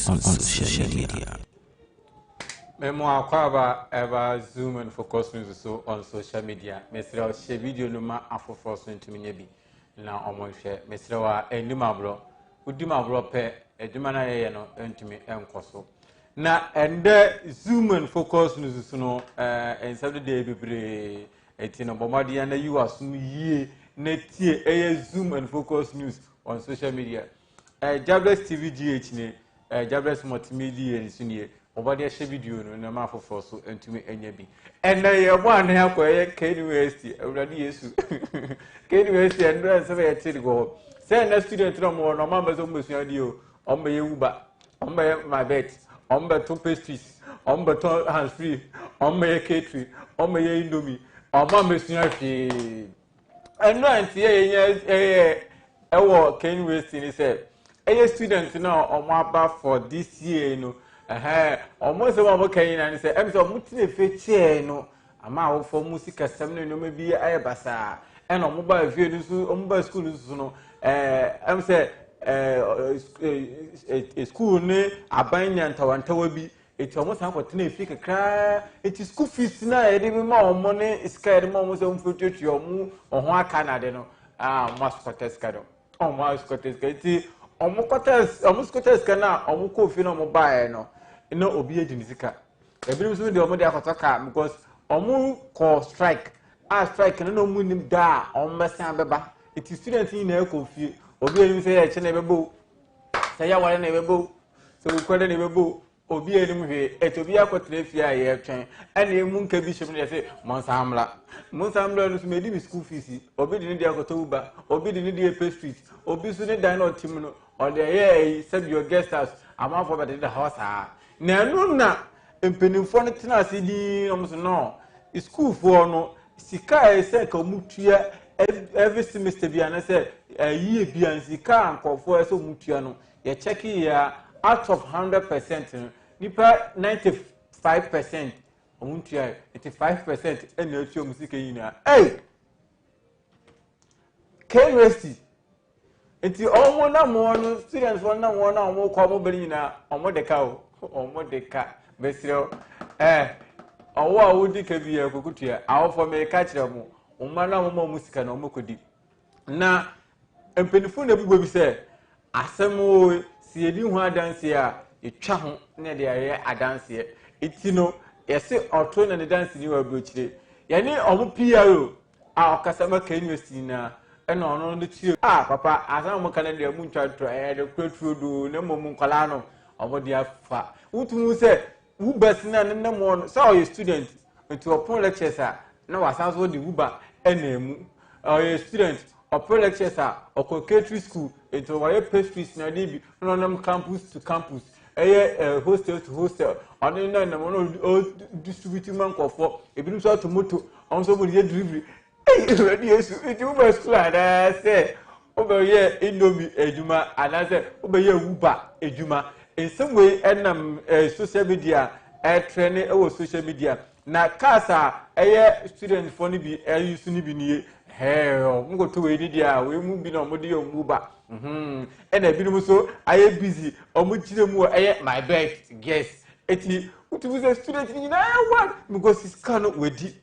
on social media. Memo akwaaba ɛba Zoom and Focus News so on social media. Mesrɛ wo, hyɛ video no ma afoforɔ so ntumi nyɛ bi na ɔmo nhwɛ. Mesrɛ wo a, ɛnnim aborɔ. Wodi mu aborɔ pɛ, adwuma no a yɛyɛ no ntumi nkɔ so. Na ɛndɛ Zoom and Focus News so no, nsɛm dedeɛ bebree. Eti no, bɔ mmɔden na yi w'asom yie na tie ɛyɛ Zoom and Focus News on social media. Jabless TV GH ne Jabless Multimedia nso nie. Wɔbɔde ahyɛ video no na ma afoforɔ so ntumi anya bi. Ɛnɛ yɛbɔ anan akɔ ɛyɛ KNUST. Awurade Yesu, KNUST ɛnura nsɛm a yɛte de kɔ hɔ sɛ ɛnɛ student na ɔmo wɔ no, ɔmo amba sɛ ɔmo bɛsua adeɛ o, ɔmo bɛyɛ Uber, ɔmo bɛyɛ My Bet, ɔmo bɛto pastries, ɔmo bɛtɔ hands free, ɔmo bɛyɛ catering, ɔmo bɛyɛ Indomie, ɔmo ambɛsua hwee. Ɛnura nti yɛ yɛnyɛ ɛyɛ ɛwɔ KNUST ni sɛ ɛyɛ student na ɔmo aba for this year no, ɛhɛn, ɔmo nsɛm a ɔmo ka nyinaa ne sɛ ɛm sɛ ɔmo tena efe kyɛɛ no ama awofoɔ mu sikasɛm ne nneɛma bi ayɛ basaa, ɛna ɔmo ba efie no nso, ɔmo ba school no nso no, ɛm sɛ ɛɛ ɛɛ school ne aban nya ntawantawa bi, eti ɔmo san kɔtena efi kakraa. Eti school fees na yɛde bi ma ɔmo ne sika yɛde ma ɔmo sɛ ɔmo fɛ tuatua ɔmo ɔho aka na ade no aa, ɔmo asokɔtɛ sika no, ɔmo asokɔtɛ sika. Eti ɔmo kɔtɛ, ɔmo sokɔtɛ sika na ɔmo kɔ fie na ɔmo baeɛ no na obi adi ne sika. Ebinom nso deɛ, ɔmo de akɔtɔ kaa because ɔmo kɔ strike a, strike no na ɔmo nim da a ɔmo bɛsan bɛba. Eti student nyinaa kɔ fie, obi anim sɛ yɛ ɛkyɛ na ɛbɛbɔ o, sɛ yɛ aware na ɛbɛbɔ o, sɛ okura na ɛbɛbɔ o, obi anim hwee. Eti obi akɔtena fie a yɛretwɛn, ɛna emu nka bi hyɛm no yɛ sɛ mo nsan mmra, mo nsan mmra no so mɛ edi mi school fees. Obi de ne deɛ akɔtɔ Uber, obi de ne deɛ pastries, obi nso ne dan na ɔte mu no ɔde ɛyɛ ɛyi sɛbi ɔ guest house, amanfoɔ bɛdeda hɔ saa. Na ɛno na mpanimfoɔ no tena ase dii, ɔmo so no sukuufoɔ no sika a ɛsɛ ka ɔmo tua every semester bi anasɛ ɛyie bi a, sika a nkɔfoɔ ɛsɛ ɔmo tua no, yɛkyɛke yɛ a, out of 100% no, nipa 95% ɔmo ntua yɛ, nti 5% ɛna etua ɔmo sika nyinaa. Ɛy, KNUST nti ɔmo nam wɔn no, students wɔn nam wɔn a ɔmo kɔ ɔmo bɛrɛ nyinaa, ɔmo de ka o, ɔmo de ka. Bɛsirɛ ɛɛ ɔwɔ a wodi ka bi yɛ koko tua. Awofo, mɛka kyerɛ mo, ɔmo na ɔmo ma ɔmo sika na ɔmo kɔ di. Na mpanyinfoɔ na ebubo bi sɛ asɛm o, si yɛdi ho adanseɛ a yɛtwa ho na yɛde ayɛ adanseɛ. Eti no yɛsi ɔto na ne danse ni wɔ aburokyire. Yɛne ɔmo PRO a ɔkasa ma KNUST nyinaa, ɛna ɔno no kyerɛ a papa asan ɔmo ka no deɛ, ɔmo ntwa ntorɔ, ɛyɛ de kura turo do. Na mmom nkwadaa no ɔmo de afa wotum sɛ Uber si na ne nam hɔ no sɛ ɔyɛ student, nti ɔpon lectures a na wasan so de Uber ɛna emu. Ɔyɛ student, ɔpon lectures a ɔkɔ catering school, nti ɔyɛ pastries na ɔde bi na ɔnam campus to campus, ɛyɛ hostel to hostel, ɔne na nam ɔno ɔ distribute ma nkɔfoɔ. Ebinom nso ato moto, ɔno nso ɔmo de yɛ delivery. Ɛyi, Awurade Yesu! Nti wobɛ school anaasɛ wobɛyɛ Indomie adwuma anaasɛ wobɛyɛ Uber adwuma? Nsɛm wei ɛnam social media ɛtrɛ ne ɛwɔ social media. Na cars a ɛyɛ student foɔ no bi ɛyi so no bi nie. Hɛɛ, ɔmo kɔtɔ wei ni deɛ a wei mu bi na ɔmo de yɛ ɔmo Uber, ɛna ebinom nso ayɛ busy, ɔmo kyerɛ mu wɔ ɛyɛ My Bet guest. Eti wotumi sɛ student nyinaa yɛ one because sika no wadi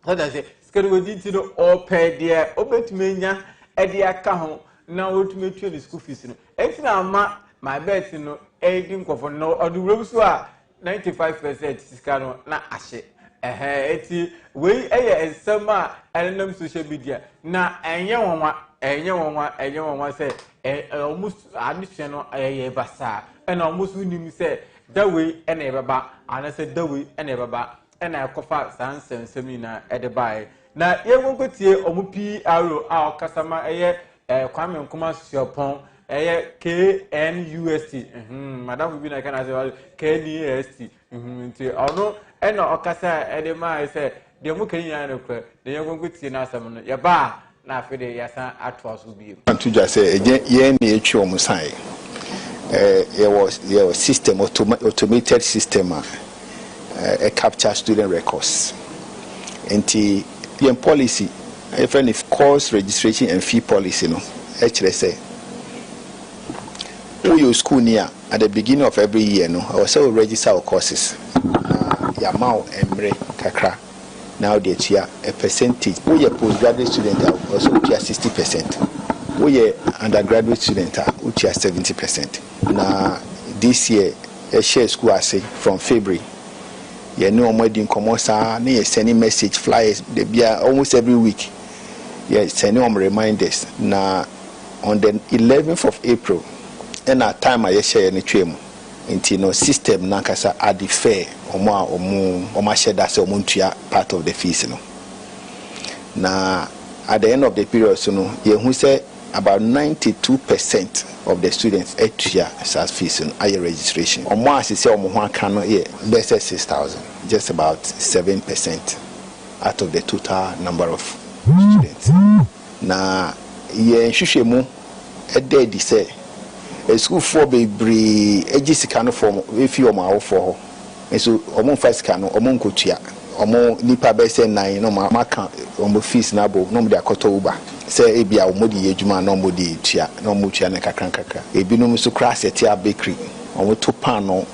sɔdɔ sɛ sika no wadi, nti no ɔpɛ deɛ ɔbɛtumi anya ɛde aka ho na wɔtumi atua ne school fees no. Eti na ama My Bet no ɛdi nkɔfo no ɔde wuram so a 95% sika no na ahye ɛhɛn. Eti wei ɛyɛ nsɛm a ɛnenam social media na ɛnyɛ nwanwa, ɛnyɛ nwanwa, ɛnyɛ nwanwa sɛ ɛ ɛ ɔmo adesua no ɛyɛ basaa, ɛna ɔmo nso nim sɛ da wei ɛna ɛbɛba anaasɛ da wei ɛna ɛbɛba, ɛna ɛkɔfa saa nsɛnsɛm nyinaa ɛde baeɛ. Na yɛn nkonko tie ɔmo PRO a ɔkasa ma ɛyɛ Kwame Nkrumah Suapɔn, ɛyɛ KNUST, madamfo bi na ɛka na sɛ KNUST, nti ɔno ɛna ɔkasa ɛde maa sɛ deɛ mo ka nyinaa no korɛ. Na yɛn nkonko tie n'asɛm no, yɛba a na afei de yɛasan atoa so bio. Ato dwa sɛ ɛnyɛ yɛn na yɛtwi wɔn san. Yɛwɔ system, automated system a ɛ capture student records, nti yɛn policy yɛfrɛ no course registration and fee policy no, ɛkyerɛ sɛ Woyɛ sukuuni a, at the beginning of every year no, ɛwɔ sɛ wo register wo courses na yɛama wo mmerɛ kakra na wode atua a percentage. Woyɛ postgraduate student a, ɛwɔ sɛ wotua 60%. Woyɛ undergraduate student a, wotua 70%. Na this year yɛhyɛɛ school ase from February, yɛne wɔn adi nkɔmmɔ saa na yɛ send message, flyers da biara, almost every week yɛ send wɔn reminders, na on the 11th of April ɛna time a yɛhyɛɛ no twaa mu. Nti no system nankasa ade fair wɔn a wɔn ahyɛ da sɛ wɔn ntua part of the fees no. Na at the end of the period so no, yɛhu sɛ about 92% of the students atua saa fees no, ayɛ registration. Wɔn a asese wɔn ho aka no yɛ bɛyɛ sɛ 6,000, just about 7% out of the total number of students. Na yɛn hwehwɛ mu ɛda adi sɛ asukuufoɔ bebree agye sika no fɔm efi wɔn awofoɔ hɔ, nso wɔn mfa sika no wɔn nkotua. Wɔn nipa bɛyɛ sɛ nnan na wɔn aka wɔn fees no abom na wɔn de akɔtɔ Uber sɛ ebi a wɔn de yɛ adwuma na wɔn de tua, na wɔn tua no kakra nkakra. Ebinom nso koraa asɛte a bakery, wɔn to paano.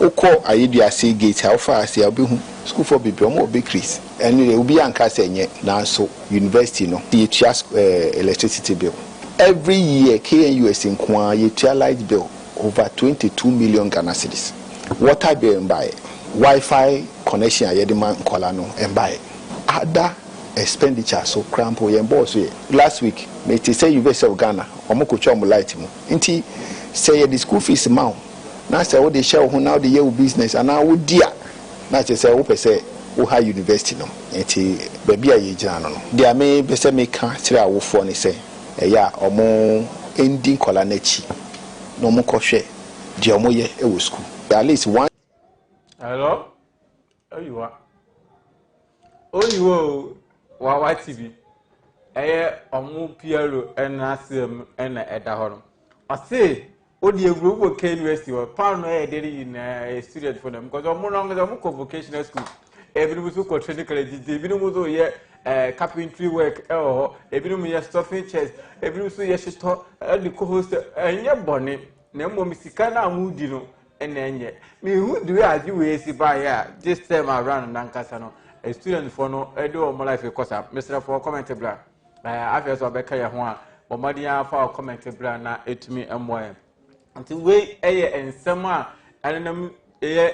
Wokɔ Ayeduase gate a wofa ase a, wobɛhu sukuufoɔ bebree wɔn wɔ bakeries. Ɛno deɛ, obi anka sɛ nyɛ, nanso university no yɛtua electricity bill every year. KNUST nko ara yɛtua light bill over 22 million Ghana cedis. Water bill mbaeɛ, WiFi connection a yɛde ma nkɔla no mbaeɛ, other expenditure so koraa mpo yɛn bɔɔ so. Yɛ last week mete sɛ University of Ghana wɔn kotwa wɔn light mu. Nti sɛ yɛde school fees ma wo na sɛ wode hyɛ wo ho na wode yɛ wo business anaa wodi a, na kyerɛ sɛ wopɛ sɛ woha university no. Nti baabi a yɛgyina no, deɛ mepɛ sɛ meka kyerɛ awofoɔ ne sɛ ɛyɛ a ɔmo ndi nkɔla n'akyi na ɔmo kɔhwɛ deɛ ɔmo yɛ wɔ school at least one. Hello, oyiwa, oyiwa o, wa wati bi. Ɛyɛ ɔmo PRO ɛna asɛm ɛna ɛda hɔ no. Ɔse o de ewuro wɔ KNUST hɔ paano ɛyɛ de ne nyinaa ɛyɛ student fo na because ɔmo no ankasa ɔmo kɔ vocational school, ebinom nso kɔ training college, nti ebinom nso yɛ carpentry work ɛwɔ hɔ, ebinom yɛ stuffing chairs, ebinom nso yɛ hyetɔ ɛde kɔ hostel. Ɛnyɛ bɔne, na mmom sika no a mo di no ɛna ɛnyɛ. Mihu de wei ade wei esi baayɛ a this time around nankasa no, student fo no ɛde wɔn life kɔ sa. Mesrɛfoɔ, comment bra. Afei sɛ ɔbɛka yɛn ho a, bɔ mmɔden afa comment bra na etumi mmoa yɛn. Nti wei ɛyɛ nsɛm a ɛnenam ɛyɛ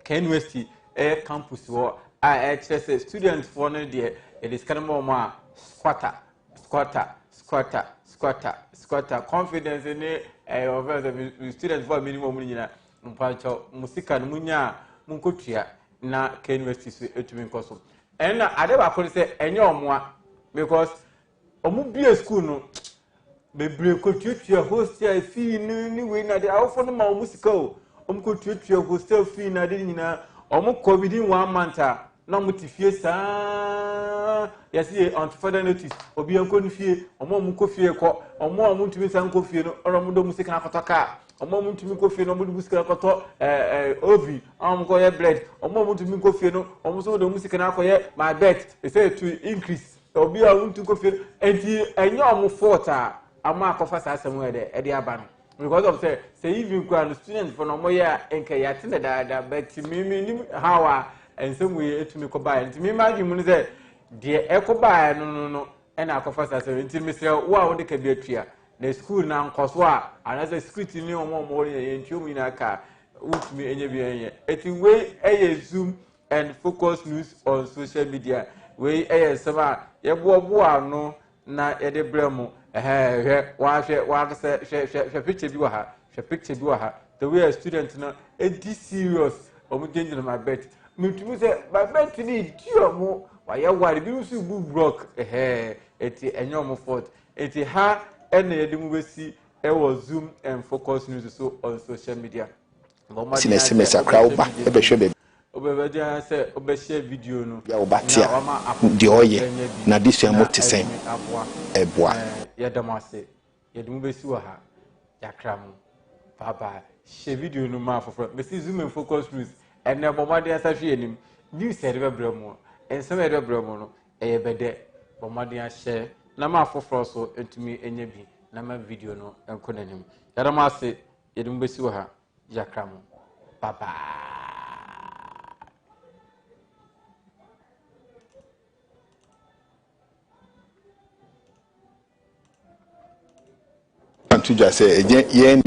KNUST ɛyɛ campus hɔ a ɛkyerɛ sɛ student foɔ no deɛ, yɛde sika no ma wɔn a, squatter, squatter, squatter, squatter, squatter. Confidence ne ɛyɛ ɔfɛn sɛ student foɔ a mi ni wɔn nyinaa mpakyɛw, mo sika no mo nya a, mo nkotua na KNUST so etumi nkɔ so. Ɛnna ade baako no sɛ ɛnyɛ ɔmoa because ɔmo bie school no bebree kɔtuatua hostel fee no ne wei na de awofo no ma ɔmo sika o. Ɔmo kɔtuatua hostel fee na de nyinaa, ɔmo kɔ within one month a na ɔmo te fie saa. Yɛsi yɛ until further notice, obi nkɔ ne fie. Ɔmo a ɔmo kɔ fie kɔ, ɔmo a ɔmo ntumi nsa nkɔ fie no, ɔno ɔmo de ɔmo sika akɔtɔ kaa. Ɔmo a ɔmo ntumi nkɔ fie no, ɔmo de ɔmo sika akɔtɔ oven a ɔmo kɔ yɛ bread. Ɔmo a ɔmo ntumi nkɔ fie no, ɔmo nso de ɔmo sika akɔyɛ my bet ɛsɛ to increase. Obi a ɔmo ntumi nkɔ fie no, nti ɛnyɛ ɔmo fault a ɔmo akɔfa saa asɛm yɛ dɛ ɛde aba no because of sɛ even kura no, student fo no ɔmo yɛ a nka yɛate ne daadaa, but mimi nim how a nsɛm wei etumi kɔ baeɛ. Nti mimi adwene mu no sɛ deɛ ɛkɔ baeɛ no ɛna akɔfa saa asɛm. Nti mesrɛ wo a wode ka bi atua na school na nkɔ so a, anaasɛ security ne wɔn a wɔn yɛ yɛn ntua mu nyinaa ka wotumi enye bi ɛnyɛ. Eti wei ɛyɛ Zoom and Focus News on social media. Wei ɛyɛ nsɛm a yɛboaboa ano na yɛde brɛ mu. Ɛhɛn, hwɛ, wahwɛ wakasɛ, hwɛ, hwɛ, hwɛ picture bi wɔ ha, hwɛ picture bi wɔ ha, the way a student no edi serious, wɔn gyinagyina my bet. Mitumi sɛ my bet ni di wɔn wayɛ ware bi nso bu block. Ɛhɛn, eti ɛnyɛ wɔn fault. Eti ha ɛna yɛde mu bɛsi ɛwɔ Zoom and Focus News so on social media. Si na sms akora wo ba ɛbɛhwɛ baabi wobɛbɛgye sɛ wobɛhyɛ video no a wo ba te a, deɛ ɔyɛ na adesua mu te sɛn, ɛboa. Yɛda mo ase. Yɛde mu bɛsi wɔ ha. Yɛakra mo, bye bye. Hyɛ video no ma afoforɔ. Mesi Zoom and Focus News ɛnɛ, bɔ mmɔden asa hwɛ anim news a yɛde bɛbrɛ mu, nsɛm a yɛde bɛbrɛ mu no ɛyɛ bɛdɛ. Bɔ mmɔden ahyɛ na ma afoforɔ so ntumi anya bi na ma video no nkɔ n'anim. Yɛda mo ase. Yɛde mo bɛsi wɔ ha. Yakra mo. Bye bye. Nto dwa sɛ ɛnyɛ yɛn.